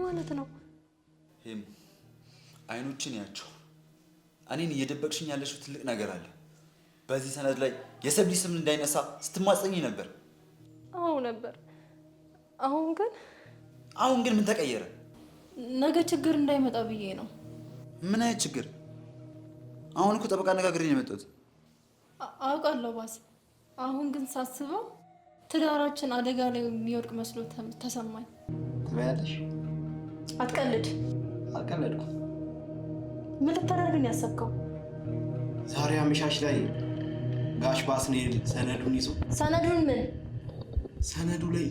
ማለት ነው? ይሄም አይኖችን ያቸው እኔን እየደበቅሽኝ ያለሽው ትልቅ ነገር አለ። በዚህ ሰነድ ላይ የሰብሊ ስም እንዳይነሳ ስትማጸኝ ነበር። አዎ ነበር። አሁን ግን አሁን ግን ምን ተቀየረ? ነገ ችግር እንዳይመጣ ብዬ ነው። ምን አይነት ችግር? አሁን እኮ ጠበቃ አነጋግሬ ነው የመጣሁት። አውቃለሁ ባስ። አሁን ግን ሳስበው ትዳራችን አደጋ ላይ የሚወድቅ መስሎ ተሰማኝ። ትበያለሽ? አትቀልድ። አልቀለድኩም። ምን ልታደርግ ነው ያሰብከው? ዛሬ አመሻሽ ላይ ጋሽ ባስኔል ሰነዱን ይዞ ሰነዱን ምን? ሰነዱ ላይ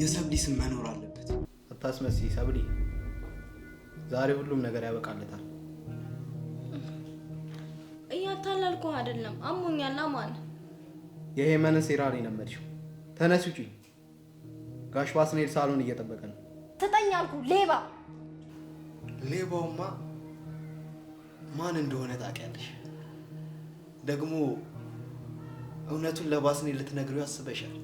የሰብሊ ስም መኖር አለበት። አታስመስይ ሰብሊ። ዛሬ ሁሉም ነገር ያበቃለታል። እያታለልኩህ አይደለም፣ አሞኛል። አማን የሄመንን ሴራ ነው የለመድሽው። ተነስ ውጪ። ጋሽ ባስኔል ሳሎን እየጠበቀ ነው። ስጠኝ አልኩህ ሌባ። ሌባውማ ማን እንደሆነ ታውቂያለሽ። ደግሞ እውነቱን ለባስኔል ልትነግሪው አስበሻል።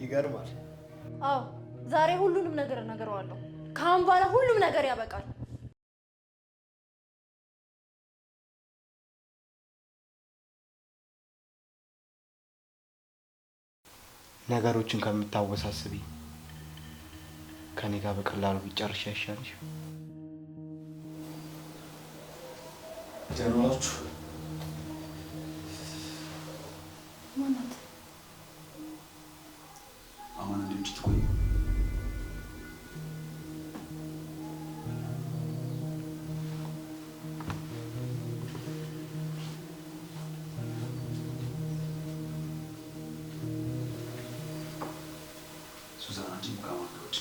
ይገርማል። አዎ ዛሬ ሁሉንም ነገር እነግረዋለሁ። ከአሁን በኋላ ሁሉም ነገር ያበቃል። ነገሮችን ከምታወሳስቢ ከኔ ጋር በቀላሉ ቢጨርሽ አይሻልሽ? ደህና ዋላችሁ? ማናት? አሁን አንድ ውጭ ትቆይ። ሱዛን አንቺም ከአማን ጋር ውጭ።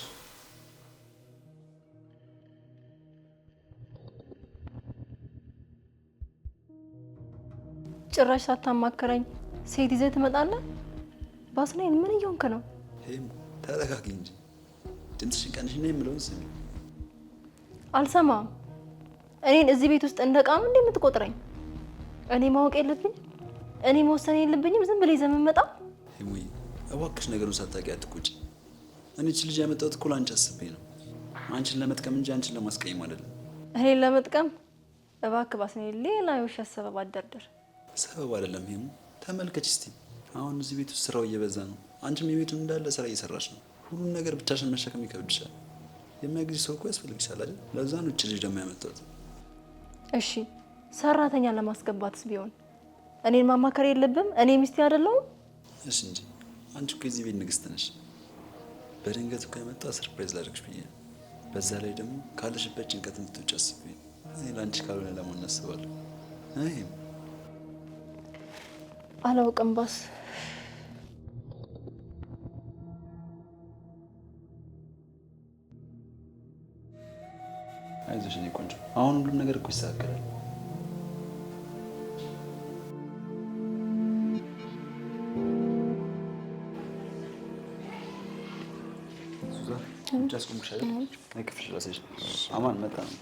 ጭራሽ ሳታማክረኝ ሴት ይዘህ ትመጣለህ? ባስናይን ምን እየሆንክ ነው? ይሄም ተረጋጊ እንጂ ድምፅሽን ቀንሽና የምለውን ስሚ። አልሰማም። እኔን እዚህ ቤት ውስጥ እንደ ዕቃ ነው እንዴ የምትቆጥረኝ? እኔ ማወቅ የለብኝም? እኔ መወሰን የለብኝም? ዝም ብለህ ይዘህ የምትመጣው? ሄሙዬ እባክሽ ነገሩን ሳታውቂ አትቁጭ። እኔ እቺ ልጅ ያመጣሁት እኮ ለአንቺ አስቤ ነው። አንቺን ለመጥቀም እንጂ አንቺን ለማስቀየም አይደለም። እኔን ለመጥቀም? እባክህ ባስናይን ሌላ የውሸት ሰበብ አትደርድር። ሰበብ አይደለም ሄሙ። ተመልከች እስቲ አሁን እዚህ ቤት ውስጥ ስራው እየበዛ ነው። አንቺም የቤቱን እንዳለ ስራ እየሰራሽ ነው። ሁሉን ነገር ብቻሽን መሸከም ይከብድሻል። የሚያግዝሽ ሰው እኮ ያስፈልግሻል አይደል? ለዛ ነው እቺ ልጅ ደግሞ ያመጣሁት። እሺ ሰራተኛ ለማስገባትስ ቢሆን እኔን ማማከር የለብም? እኔ ሚስቴ አይደለሁም? እሺ እንጂ አንቺ እኮ የዚህ ቤት ንግስት ነሽ። በድንገት እኮ የመጣ surprise ላድርግሽ ብዬ ነው። በዛ ላይ ደግሞ ካለሽበት ጭንቀት እንድትወጪ አስቤ ነው። እኔ ለአንቺ ካልሆነ ለማን አስባለሁ? አይ አላውቅም ባስ። አይዞሽ የእኔ ቆንጆ፣ አሁን ሁሉም ነገር እኮ ይስተካከላል። ሱዛን ውጭ አስቆምኩሽ አይደል? ነይ ክፍልሽ ላሳይሽ። አማን መጣ ነው።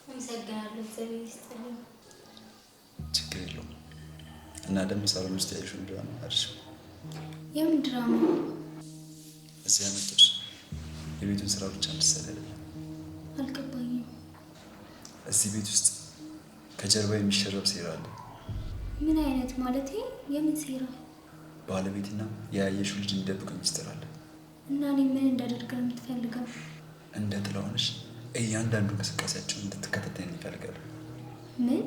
አመሰግናለሁ። እግዚአብሔር ይስጥልኝ። ችግር የለውም። እና ደግሞ ሳሎን ውስጥ ያየሽውን ድራማ አሪፍ። የምን ድራማ? እዚህ ያመጣሁሽ የቤቱን ስራ ብቻ እንድትሰሪ አይደለም። አልገባኝም። እዚህ ቤት ውስጥ ከጀርባ የሚሸረብ ሴራ አለ። ምን አይነት ማለቴ? የምን ሴራ? ባለቤትና ያየሽው ልጅ የሚደብቀው ሚስጥር አለ። እና እኔ ምን እንዳደርግ ነው የምትፈልገው? እንደ ጥላሁንሽ እያንዳንዱ እንቅስቃሴያቸውን እንድትከታተይን ይፈልጋሉ። ምን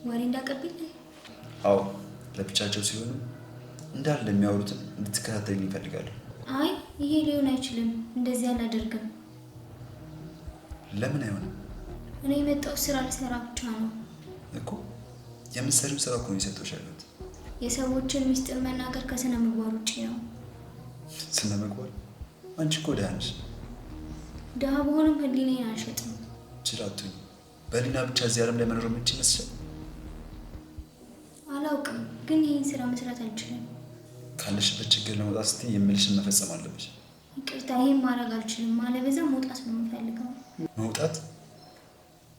ወሬ እንዳቀብልህ? አዎ፣ ለብቻቸው ሲሆኑ እንዳለ የሚያወሩትን እንድትከታተይን ይፈልጋሉ። አይ ይሄ ሊሆን አይችልም። እንደዚህ አላደርግም። ለምን አይሆንም? እኔ የመጣው ስራ ልሰራ ብቻ ነው እኮ። የምትሰሪው ስራ እኮ ነው የሰጠሁሽ ያለሁት። የሰዎችን ሚስጥር መናገር ከስነ ምግባር ውጪ ነው። ስነ ምግባር? አንቺ እኮ ደህና ነሽ። ድሀ ብሆንም ህሊናዬን አልሸጥም። ችላ አትሁኝ። በህሊና ብቻ እዚህ ዓለም ላይ መኖር የምትችይ ይመስልሻል? አላውቅም፣ ግን ይህን ስራ መስራት አልችልም። ካለሽበት ችግር ለመውጣት ስትይ የምልሽን መፈጸም አለብሽ። ይቅርታ፣ ይሄን ማድረግ አልችልም። አለበዛ መውጣት ነው የምፈልገው። መውጣት?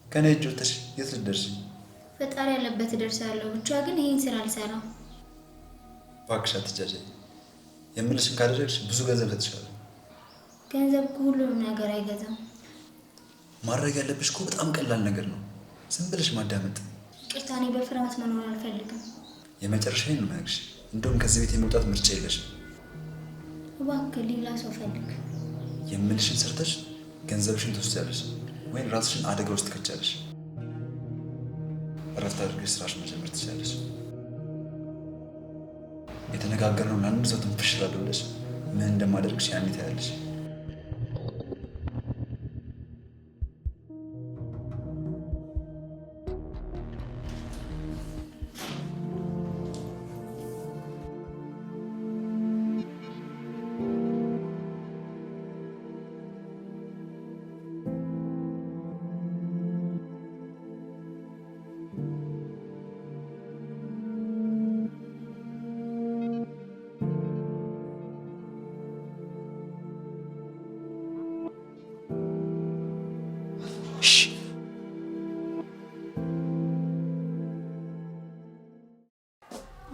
ከኔ እጅ ወጥተሽ የት ልትደርሺ? ፈጣሪ ያለበት እደርሳለሁ። ብቻ ግን ይሄን ስራ አልሰራም። እባክሽ አትጃጃይ። የምልሽን ካደረግሽ ብዙ ገንዘብ እሰጥሻለሁ። ገንዘብ እኮ ሁሉንም ነገር አይገዛም። ማድረግ ያለብሽ እኮ በጣም ቀላል ነገር ነው። ዝም ብለሽ ማዳመጥ። ይቅርታ፣ እኔ በፍርሃት መኖር አልፈልግም። የመጨረሻዬን ነው የምነግርሽ። እንደውም ከዚህ ቤት የመውጣት ምርጫ የለሽም። እባክህ ሌላ ሰው ፈልግ። የምልሽን ሰርተሽ ገንዘብሽን ትወስጃለሽ ወይም ራስሽን አደጋ ውስጥ ትከቻለሽ። እረፍት አድርገሽ ስራሽ መጀመር ትችላለሽ። የተነጋገርነውን ለአንድ ሰው ትንፍሽ እላለሁ ብለሽ ምን እንደማደርግሽ ያኔ ታያለሽ።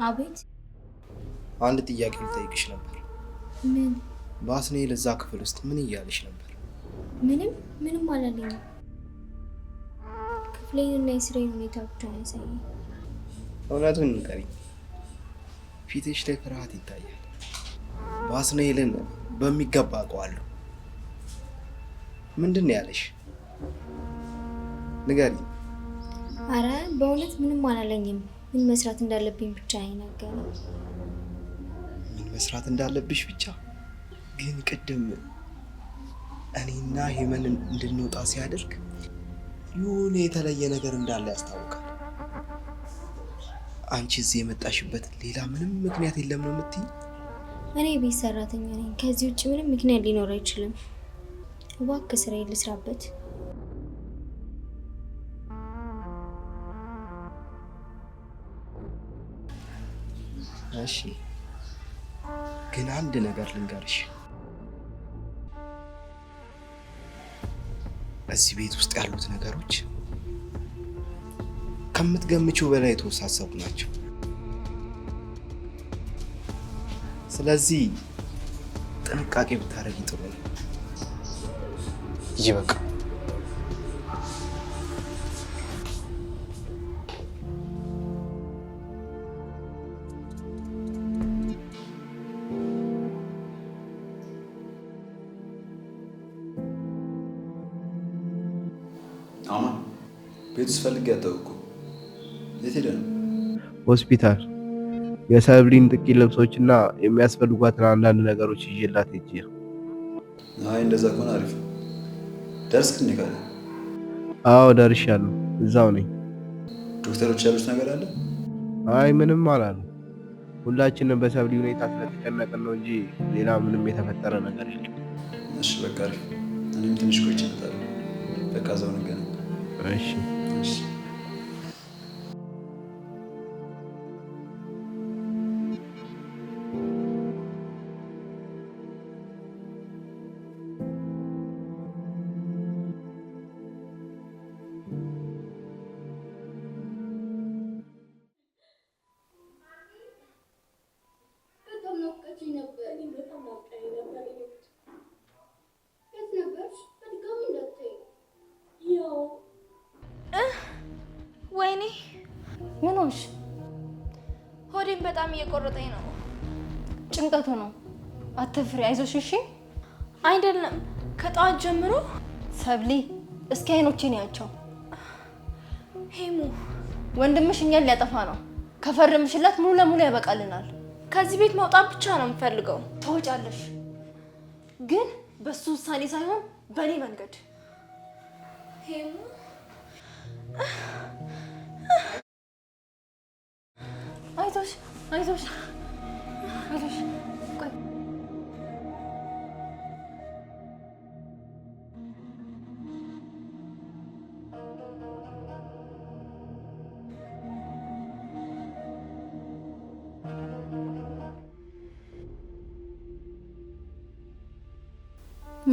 አቤት። አንድ ጥያቄ ልጠይቅሽ ነበር። ምን? ባስኔል እዛ ክፍል ውስጥ ምን እያለሽ ነበር? ምንም ምንም አላለኝም። ክፍሌን እና የስራዬን ሁኔታ ብቻ ነው ያሳየኝ። እውነቱን ንገሪኝ። ፊትሽ ላይ ፍርሃት ይታያል። ባስኔልን በሚገባ አውቀዋለሁ። ምንድን ነው ያለሽ? ንገሪኝ። አረ በእውነት ምንም አላለኝም። ምን መስራት እንዳለብኝ ብቻ ነው የነገረኝ። ምን መስራት እንዳለብሽ ብቻ? ግን ቅድም እኔና ሄመን እንድንወጣ ሲያደርግ የሆነ የተለየ ነገር እንዳለ ያስታውቃል። አንቺ እዚህ የመጣሽበት ሌላ ምንም ምክንያት የለም ነው የምትይኝ? እኔ ቤት ሰራተኛ ነኝ። ከዚህ ውጭ ምንም ምክንያት ሊኖር አይችልም። እባክህ ስራዬን ልስራበት። እሺ፣ ግን አንድ ነገር ልንገርሽ። እዚህ ቤት ውስጥ ያሉት ነገሮች ከምትገምቺው በላይ የተወሳሰቡ ናቸው። ስለዚህ ጥንቃቄ ብታደርጊ ጥሩ ነው። ሂጂ በቃ። አማን፣ ቤት ውስጥ ፈልጌ አጣሁ እኮ። የት ሄደህ ነው? ሆስፒታል የሰብሊን ጥቂት ልብሶችና የሚያስፈልጓትን አንዳንድ ነገሮች ይዤላት ሄጄ። አይ እንደዛ ከሆነ አሪፍ። ደርስክ እንዴ? ካለ አዎ ደርሻለሁ፣ እዛው ነኝ። ዶክተሮች ያሉት ነገር አለ? አይ ምንም አላሉ። ሁላችንም በሰብሊ ሁኔታ ስለተጨነቅን ነው እንጂ ሌላ ምንም የተፈጠረ ነገር የለም። እሺ በቃ አሪፍ። እኔም ትንሽ ቆይቼ እመጣለሁ። በቃ እዛው እንገናኝ። እሺ እሺ። ወይኔ ምን ሆንሽ? ሆዴን በጣም እየቆረጠኝ ነው። ጭንቀቱ ነው። አትፍሪ፣ አይዞሽ። እሺ። አይደለም ከጠዋት ጀምሮ። ሰብሊ፣ እስኪ አይኖቼን ያቸው። ሄሙ፣ ወንድምሽ እኛን ሊያጠፋ ነው። ከፈረምሽላት ሙሉ ለሙሉ ያበቃልናል። ከዚህ ቤት መውጣት ብቻ ነው የምፈልገው። ትወጫለሽ፣ ግን በሱ ውሳኔ ሳይሆን በእኔ መንገድ። ሄሙ፣ አይዞሽ፣ አይዞሽ፣ አይዞሽ። ቆይ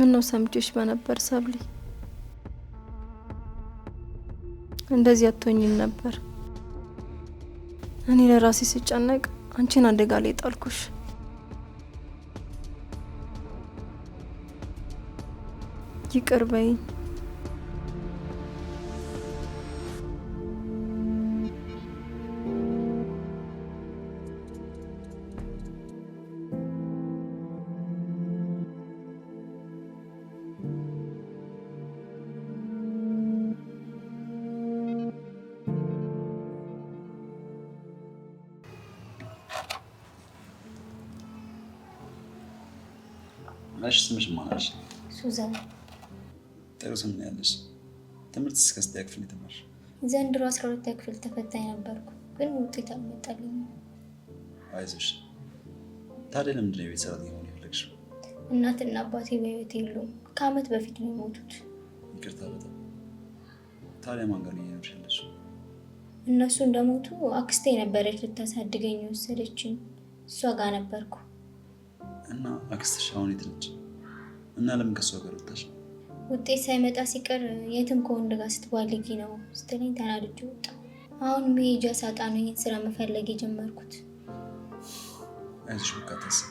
ምን ነው ሰምቼሽ በነበር ሰብሊ፣ እንደዚህ አትሆኝም ነበር። እኔ ለራሴ ስጨነቅ አንቺን አደጋ ላይ ጣልኩሽ። ይቅር በይኝ። እሺ ስምሽ ማን አልሽ? ሱዛን። ጥሩ ስም ነው ያለሽ። ትምህርት እስከ ስንተኛ ክፍል የተማርሽ? ዘንድሮ 12ኛ ክፍል ተፈታኝ ነበርኩ፣ ግን ውጤት አልመጣልኝም። አይዞሽ። ታዲያ ለምንድን ነው የቤት ሰራተኛ መሆን የፈለግሽው? እናትና አባቴ በህይወት የሉም። ከአመት በፊት ነው የሞቱት። ይቅርታ በጣም። ታዲያ ማን ጋር ነው እየኖርሽ ያለሽው? እነሱ እንደሞቱ አክስቴ ነበረች ልታሳድገኝ የወሰደችኝ። እሷ ጋር ነበርኩ። እና አክስትሽ አሁን የት ነች? እና ለምን ከእሷ ጋር ወጣሽ? ውጤት ሳይመጣ ሲቀር የትም ከወንድ ጋር ስትባልጊ ነው ስትለኝ ተናድጄ ወጣሁ። አሁን መሄጃ ሳጣ ነው ይህን ስራ መፈለግ የጀመርኩት። አይዞሽ በቃ አታስቢ።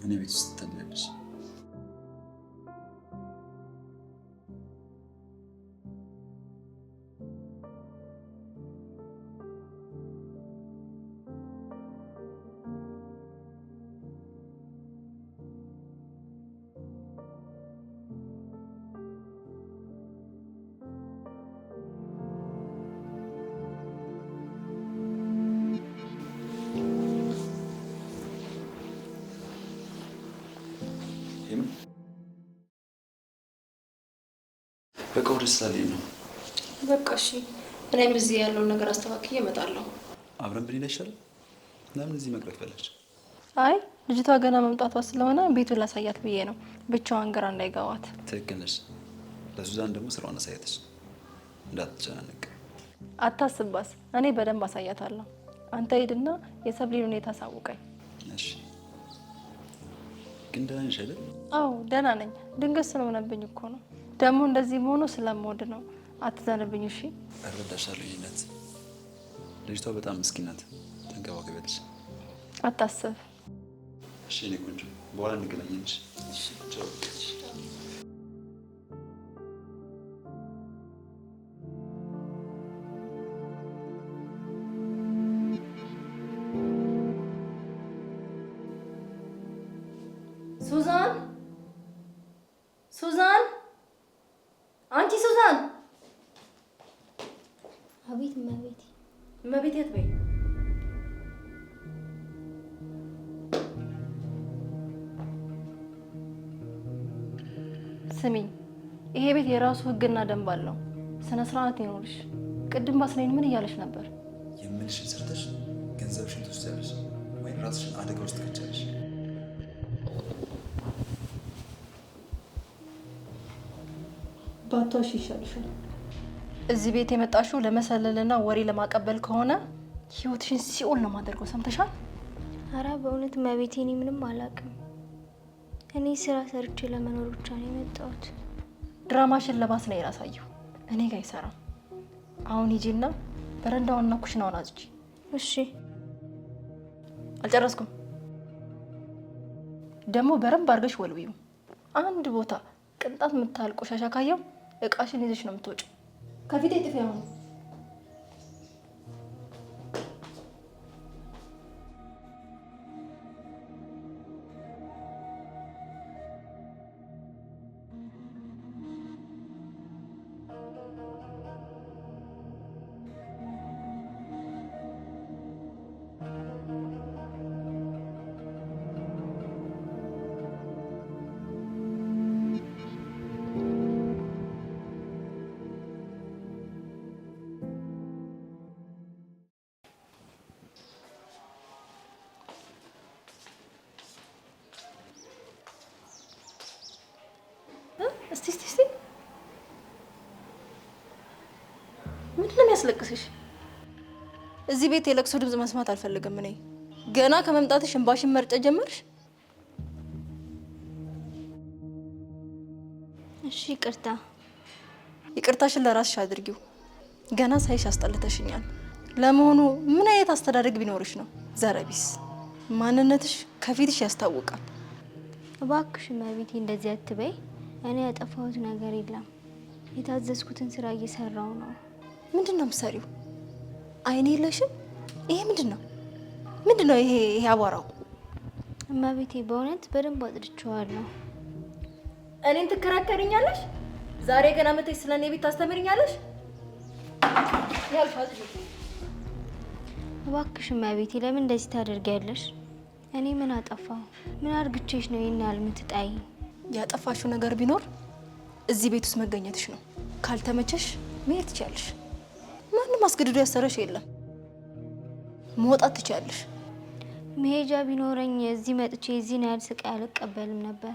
እኔ ቤት ውስጥ ትጠለያለሽ። በቃ ወደ ስራ ልሄድ ነው። በቃ እሺ፣ እኔም እዚህ ያለውን ነገር አስተካክዬ እመጣለሁ። አብረን ብንሄድ አይሻልም? ለምን እዚህ መቅረት ፈለግሽ? አይ ልጅቷ ገና መምጣቷ ስለሆነ ቤቱን ላሳያት ብዬ ነው፣ ብቻዋን ግራ እንዳይገባት። ትክክል ነሽ። ለሱዛን ደግሞ ስራዋን አሳያተች እንዳትጨናነቅ። አታስባስ፣ እኔ በደንብ አሳያታለሁ። አንተ ሂድና የሰብሊን ሁኔታ አሳውቀኝ። እሺ። ግን ደህና ነሽ አይደል? አዎ ደህና ነኝ። ድንገት ስለሆነብኝ እኮ ነው። ደግሞ እንደዚህ መሆኑ ስለምወድ ነው። አትዘንብኝ እሺ። እረዳሻለሁ። ይነት ልጅቷ በጣም ምስኪን ናት። ተንከባከቢያለሽ። አታስብ። እሺ የእኔ ቆንጆ፣ በኋላ እንገናኛለን። እሺ ቻው። ሱዛን፣ ሱዛን፣ አንቺ ሱዛን። አቤት እመቤቴ። እመቤቴ አትበይ። ስሚኝ፣ ይሄ ቤት የራሱ ሕግና ደንብ አለው። ስነ ስርዓት ይኖርሽ። ቅድም ባስለኝ ምን እያለሽ ነበር? የምልሽን ሰርተሽ ገንዘብሽን ትወስጃለሽ ወይም ራስሽን አደጋ ውስጥ ትከቻለሽ። ባቷሽ ይሻልሻል። እዚህ ቤት የመጣሽው ለመሰለልና ወሬ ለማቀበል ከሆነ ህይወትሽን ሲኦል ነው የማደርገው። ሰምተሻል? አረ በእውነት እመቤቴ፣ እኔ ምንም አላውቅም። እኔ ስራ ሰርቼ ለመኖር ብቻ ነው የመጣሁት። ድራማሽን ለባስ ነው የራሳየው፣ እኔ ጋር አይሰራም። አሁን ሂጂና በረንዳውንና ኩሽናውን አጽጂ። እሺ። አልጨረስኩም። ደግሞ በረንብ አድርገሽ ወልዊው። አንድ ቦታ ቅንጣት የምታህል ቆሻሻ ካየው እቃሽን ይዘሽ ነው የምትወጪው። ከፊቴ ጥፊ አሁን። እስቲ እስቲ እስቲ ምንድን ነው የሚያስለቅስሽ? እዚህ ቤት የለቅሶ ድምፅ መስማት አልፈልግም። እኔ ገና ከመምጣትሽ እንባሽን መርጨት ጀመርሽ። እሺ ይቅርታ። ይቅርታሽን ለራስሽ አድርጊው። ገና ሳይሽ አስጠልተሽኛል። ለመሆኑ ምን አይነት አስተዳደግ ቢኖርሽ ነው ዘረቢስ? ማንነትሽ ከፊትሽ ያስታውቃል። እባክሽ እመቤቴ እንደዚህ አትበይ። እኔ ያጠፋሁት ነገር የለም። የታዘዝኩትን ስራ እየሰራው ነው። ምንድን ነው የምትሰሪው? አይን የለሽም? ይሄ ምንድን ነው? ምንድን ነው ይሄ? ይሄ አቧራው። እመቤቴ በእውነት በደንብ አጽድቼዋለሁ። እኔን ትከራከሪኛለሽ? ዛሬ ገና መተሽ ስለ እኔ ቤት ታስተምሪኛለሽ? ያልፋል። እባክሽ እመቤቴ ለምን እንደዚህ ታደርጊያለሽ? እኔ ምን አጠፋሁ? ምን አርግቼሽ ነው ይሄን ያህል የምትጣይ? ያጠፋሽው ነገር ቢኖር እዚህ ቤት ውስጥ መገኘትሽ ነው። ካልተመቸሽ መሄድ ትችያለሽ። ማንም አስገድዶ ያሰረሽ የለም። መውጣት ትችያለሽ። መሄጃ ቢኖረኝ እዚህ መጥቼ እዚህን ያህል ስቃይ አልቀበልም ነበር።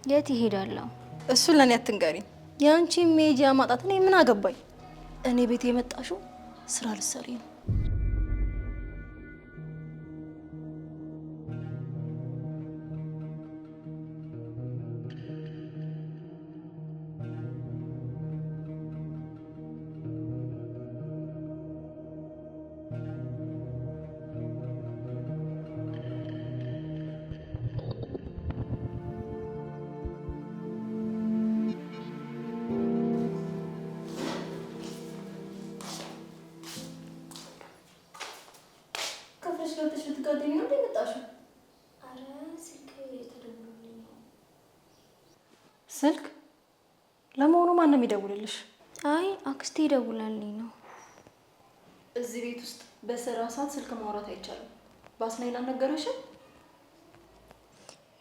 የት እሄዳለሁ? እሱን ለእኔ አትንገሪኝ። የአንቺ መሄጃ ማጣት እኔ ምን አገባኝ? እኔ ቤት የመጣሽው ስራ ልትሰሪ ነው። ክፍልሽ ገብተሽ ልትጋደሚ ነው እንዴ የመጣሽው? አረ ስልክ እየተደወለልኝ ነው። ስልክ? ለመሆኑ ማን ነው የሚደውልልሽ? አይ አክስቴ ደውላልኝ ነው። እዚህ ቤት ውስጥ በስራ ሰዓት ስልክ ማውራት አይቻልም። ባስናይን አልነገረሽም?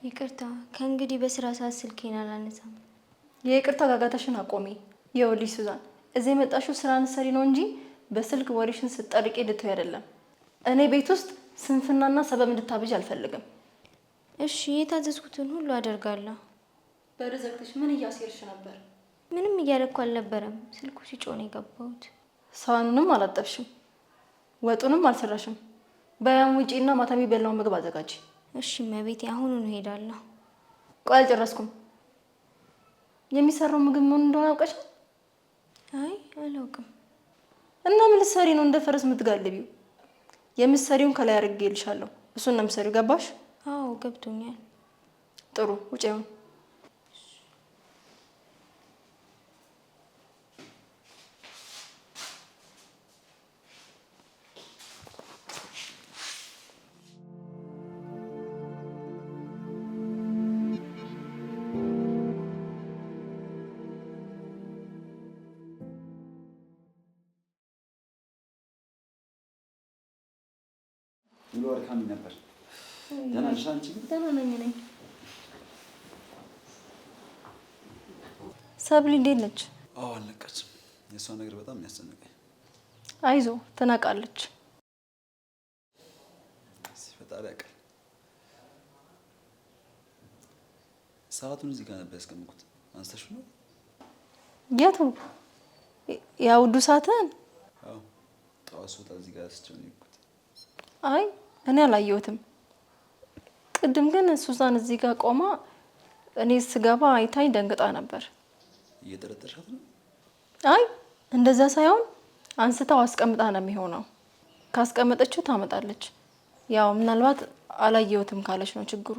ይቅርታ፣ ከእንግዲህ በስራ ሰዓት ስልኬን አላነሳም። የይቅርታ ጋጋታሽን አቆሚ። ይኸውልሽ ሱዛን፣ እዚህ የመጣሽው ስራ እንሰሪ ነው እንጂ በስልክ ወሬሽን ስትጠርቂ እንድትይ አይደለም። እኔ ቤት ውስጥ ስንፍናና ሰበብ እንድታብዥ አልፈልግም። እሺ፣ የታዘዝኩትን ሁሉ አደርጋለሁ። በር ዘግተሽ ምን እያሴርሽ ነበር? ምንም እያደረኩ አልነበረም። ስልኩ ሲጮህ ነው የገባሁት። ሳህኑንም አላጠብሽም፣ ወጡንም አልሰራሽም። በያም ውጪና ማታ የሚበላውን ምግብ አዘጋጂ። እሺ እመቤቴ፣ አሁኑኑ እሄዳለሁ። ቆይ አልጨረስኩም። የሚሰራው ምግብ ምን እንደሆነ አውቀሻል? አይ አላውቅም። እና ምን ልትሰሪ ነው እንደ ፈረስ የምትጋልቢው? የምትሰሪውን ከላይ አድርጌልሻለሁ። እሱን ነው የምትሰሪው። ገባሽ? አዎ ገብቶኛል። ጥሩ ውጪ። አሁን ውሎ አድካሚ ነበር። ደህና ነሽ አንቺ? ግን ደህና ነኝ ነኝ። ሰብሊ እንዴት ነች? አዎ አልነቃችም። የእሷ ነገር በጣም ያስጨንቀኝ። አይዞ ትነቃለች። እስኪ ፈጣሪ ያውቃል። ሰዓቱን እዚህ ጋር ነበር ያስቀመጥኩት። አንስተሽው ነው? የቱ ያ ውዱ ሰዓትህን? አዎ ጠዋት ስወጣ እዚህ ጋር ስቸው ነው የሄድኩት። አይ እኔ አላየሁትም። ቅድም ግን ሱዛን እዚህ ጋር ቆማ እኔ ስገባ አይታኝ ደንግጣ ነበር። እየጠረጠርሻት ነው? አይ እንደዛ ሳይሆን አንስታው አስቀምጣ ነው የሚሆነው። ካስቀመጠችው ታመጣለች። ያው ምናልባት አላየሁትም ካለች ነው ችግሩ።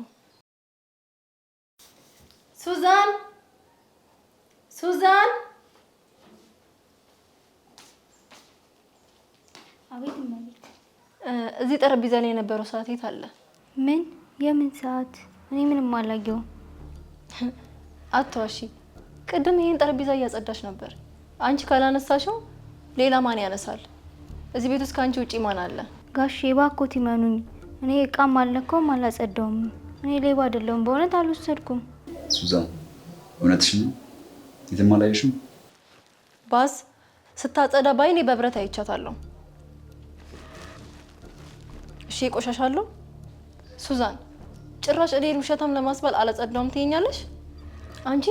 ሱዛን ሱዛን! አቤት እመቤት። እዚህ ጠረጴዛ ላይ የነበረው ሰዓት የት አለ? ምን? የምን ሰዓት? እኔ ምንም አላየሁም። አትዋሺ። ቅድም ይሄን ጠረጴዛ እያጸዳሽ ነበር። አንቺ ካላነሳሽው ሌላ ማን ያነሳል? እዚህ ቤት ውስጥ ከአንቺ ውጪ ማን አለ? ጋሼ እባክዎት ይመኑኝ። እኔ እቃም አልነካውም አላጸዳውም። እኔ ሌባ አይደለሁም፣ በእውነት አልወሰድኩም። ሱዛን እውነትሽን ነው? የትም አላየሽም? ባስ ስታጸዳ ባይኔ በብረት አይቻታለሁ። እሺ ቆሻሻለሁ። ሱዛን ጭራሽ እኔን ውሸታም ለማስባል አላጸዳውም ትይኛለሽ? አንቺ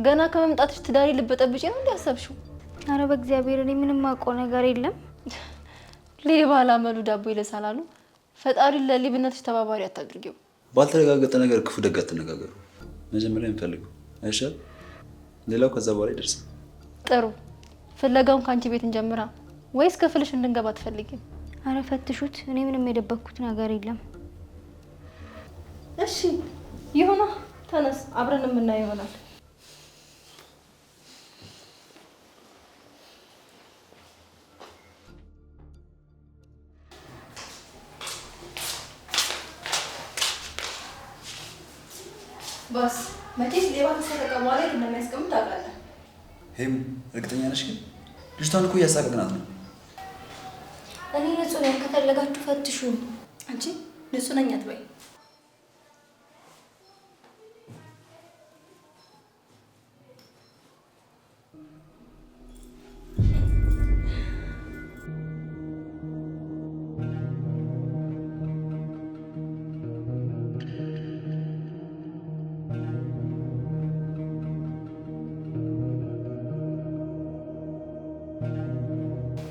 ገና ከመምጣትሽ ትዳሪ ልበጠብጪ ነው እንዴ ያሰብሽው? አረ በእግዚአብሔር እኔ ምንም አውቀው ነገር የለም። ሌባ ላመሉ ዳቦ ይለሳል አሉ። ፈጣሪ ለሌብነትሽ ተባባሪ አታድርጊው። ባልተረጋገጠ ነገር ክፉ ደግ አትነጋገሩ። መጀመሪያ እንፈልገው አይሻል? ሌላው ከዛ በኋላ ይደርሳል። ጥሩ፣ ፍለጋውን ከአንቺ ቤት እንጀምራ ወይስ ክፍልሽ እንድንገባ ትፈልጊም? አረ ፈትሹት። እኔ ምንም የደበቅኩት ነገር የለም። እሺ ይሁና፣ ተነስ፣ አብረን የምናየው ይሆናል። ባስ መቼስ ሌባ ከሰረቀ በኋላ የት እንደሚያስቀምጥ ታውቃለህ። ሄም እርግጠኛ ነሽ? ግን ልጅቷን እኮ እያሳቀቅናት ነው። እኔ ንጹህ ነኝ፣ ከፈለጋችሁ ፈትሹ። አንቺ ንጹህ ነኝ አትበይ።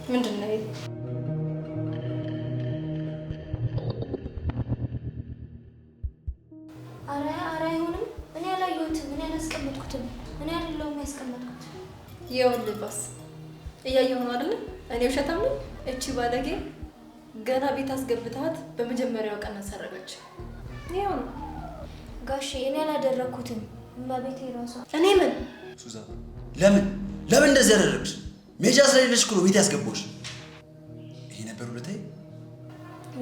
ምንድን ነው ይሄ? አረ አረ አይሆንም። እኔ አላየሁትም። እኔ አላስቀመጥኩትም። እኔ አይደለሁም ያስቀመጥኩት። ይኸውልህ ባስ እያየሁ ነው አይደለ? እኔ ውሸታም ነኝ? እቺ ባለጌ ገና ቤት አስገብተሃት በመጀመሪያው ቀን አሰረቀች። ይኸው ነው ጋሼ፣ እኔ አላደረኩትም። እመቤቴ ራሷ። እኔ ምን ሱዛን፣ ለምን ለምን እንደዚህ ያደረግሽ? ሜጃ ስለሌለሽ እኮ ነው ቤት ያስገባሁሽ። ይሄ ነበር ውለታዬ?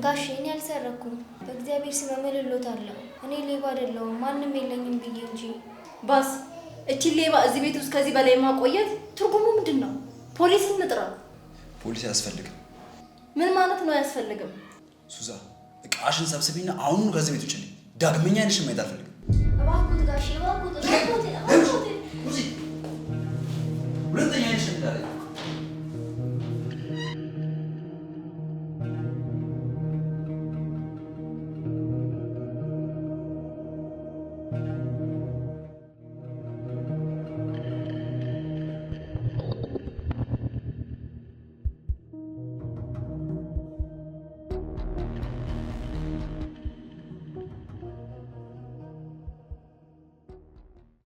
ጋሼ፣ እኔ አልሰረኩም። በእግዚአብሔር ስም እምልሎታለሁ። እኔ ሌባ አይደለሁም፣ ማንም የለኝም ብዬ እንጂ። ባስ እቺ ሌባ እዚህ ቤት ውስጥ ከዚህ በላይ ማቆየት ትርጉሙ ምንድን ነው? ፖሊስ እንጥራ። ፖሊስ አያስፈልግም። ምን ማለት ነው አያስፈልግም? ሱዛን፣ እቃሽን ሰብስቢና አሁኑኑ ከዚህ ቤት ውጭልኝ። ዳግመኛ ዓይንሽን ማየት አልፈልግም። እባክዎት ጋሼ፣ እባክዎት፣ እባክዎት፣ እባክዎት። ሁለተኛ ዓይንሽን